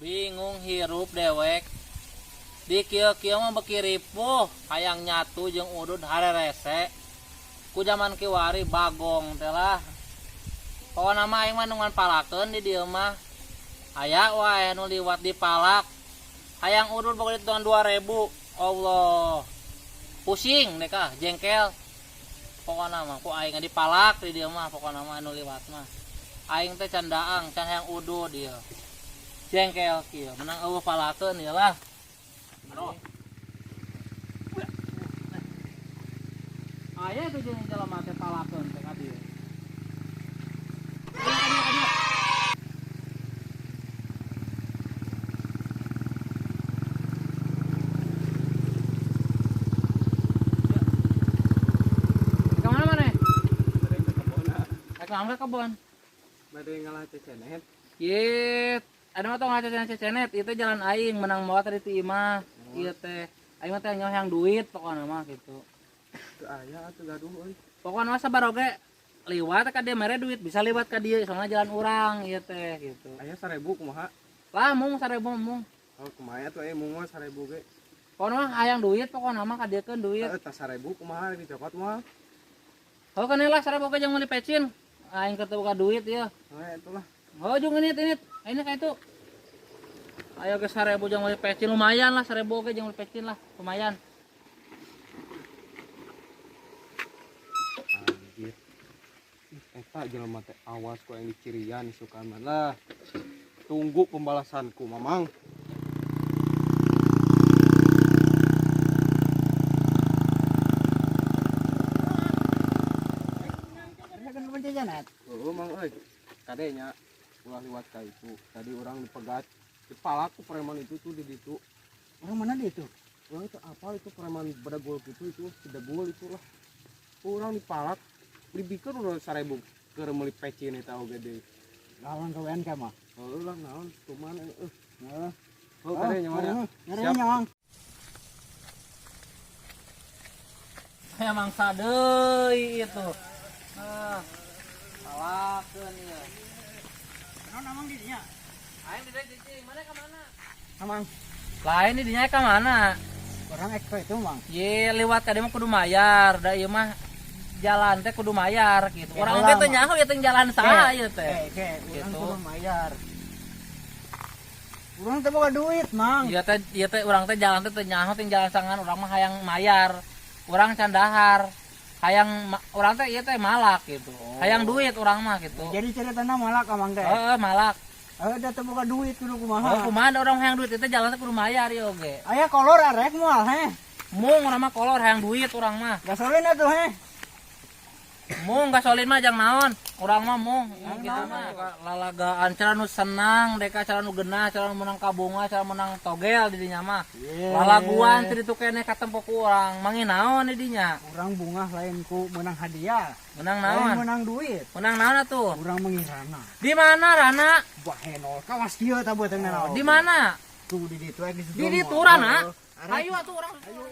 Bingung hirup dewek. Di kieu-kieu mah beki ripuh, hayang nyatu jeung udud harerese. Ku jaman kiwari bagong teh lah. Pokona mah aing mah nungguan palakeun di dieu mah. Aya wae nu liwat di palak. Hayang udud boga dihitungan 2000. Allah. Pusing deh kah, jengkel. Pokona mah ku aing dipalak di dieu mah pokona mah anu liwat mah. Aing teh can daang, can hayang udud ieu. Jengkel kieu, menang eueuh palakeun ieu lah. Aduh. Aya tuh jeung jelema teh palakeun teh ka dieu. Ka dieu, ka dieu. Ka mana maneh? Rek naon ka kebon? Bade ngalah cecenet. Yit, ada mah tong ngacecenet, itu jalan aing menang mawa tadi ti imah. Ieu teh. Aing mah teh nyoh yang duit pokona mah gitu. Teu aya atuh gaduh euy. Pokona mah sabar oge liwat ka dieu mere duit, bisa liwat ka dieu soalnya jalan urang ieu teh gitu. Aya 1000 kumaha? Lah mung 1000 mung. Oh kumaha atuh aya mung mah 1000 ge. Pokona mah hayang duit pokona mah ka dieukeun duit. Heeh tah 1000 kumaha dicokot moal. Oh kan lah 1000 ge jeung meuli pecin. Aing keur teu boga duit ieu. Heuh atuh lah. Oh jeung ini ini. Ini kayak itu. Ayo ke 1000 jeung meuli pecin lumayan lah 1000 ge jeung meuli pecin lah lumayan. Anjir. Ih, eta jelema teh awas ku aing dicirian suka mah lah. Tunggu pembalasanku, Mamang. Heeh, Mang euy. Kadenya ulah liwat ka itu. Tadi orang dipegat, dipalak ku preman itu tuh di ditu. Orang mana dia itu? Orang itu apa itu preman bedagul gitu itu, si degul itu lah. Orang dipalak, dibikeun urang 1000 keur meuli pecin eta oge deui. Lawan ke WNK mah. Heuh lah naon cuman eueuh. Heeh. Heuh kadenya mah ya. Ngeri nya, Mang. Saya mangsa deui itu. Ah. Palakeun ieu. Naon amang di dinya? Aing di dieu cicing, mana ka mana? Amang. Lain di dinya ka mana? Orang ekko itu, Mang. Ye, liwat ka dieu mah kudu mayar, da ieu mah jalan teh kudu mayar gitu. Urang oge teh nyaho ieu teh jalan saha ieu teh. Ke, urang Gitu. kudu mayar. Urang teh boga duit, Mang. Ieu teh urang teh jalan teh teu nyaho teh jalan sangan urang mah hayang mayar. Urang can dahar. Hayang urang teh ieu teh malak gitu. Oh. Hayang duit urang mah gitu. Jadi ceritana malak amang teh. Heeh, malak. Heuh, da teu boga duit kudu kumaha. Oh, kumaha da urang hayang duit itu jalan teh kudu mayar ieu oge. Aya kolor arek moal heh. Mung urang mah kolor hayang duit urang mah. Gasolin atuh heh. Mung gasolin mah jang naon? Urang mah mung gitu mah lalagaan cara nu senang deka cara nu genah cara nu menang kabunga cara menang togel di dinya mah. Lalaguan teh ditu keneh katempo ku urang mangi naon di dinya? Urang bungah lain ku menang hadiah. Menang Lain naon? menang duit. Menang naon atuh? Urang mengirana. Di mana Rana? Bahenol kawas kieu tah buat naon. Di mana? Tuh di ditu di situ. Di ditu Rana. Ayo atuh urang. Ayo.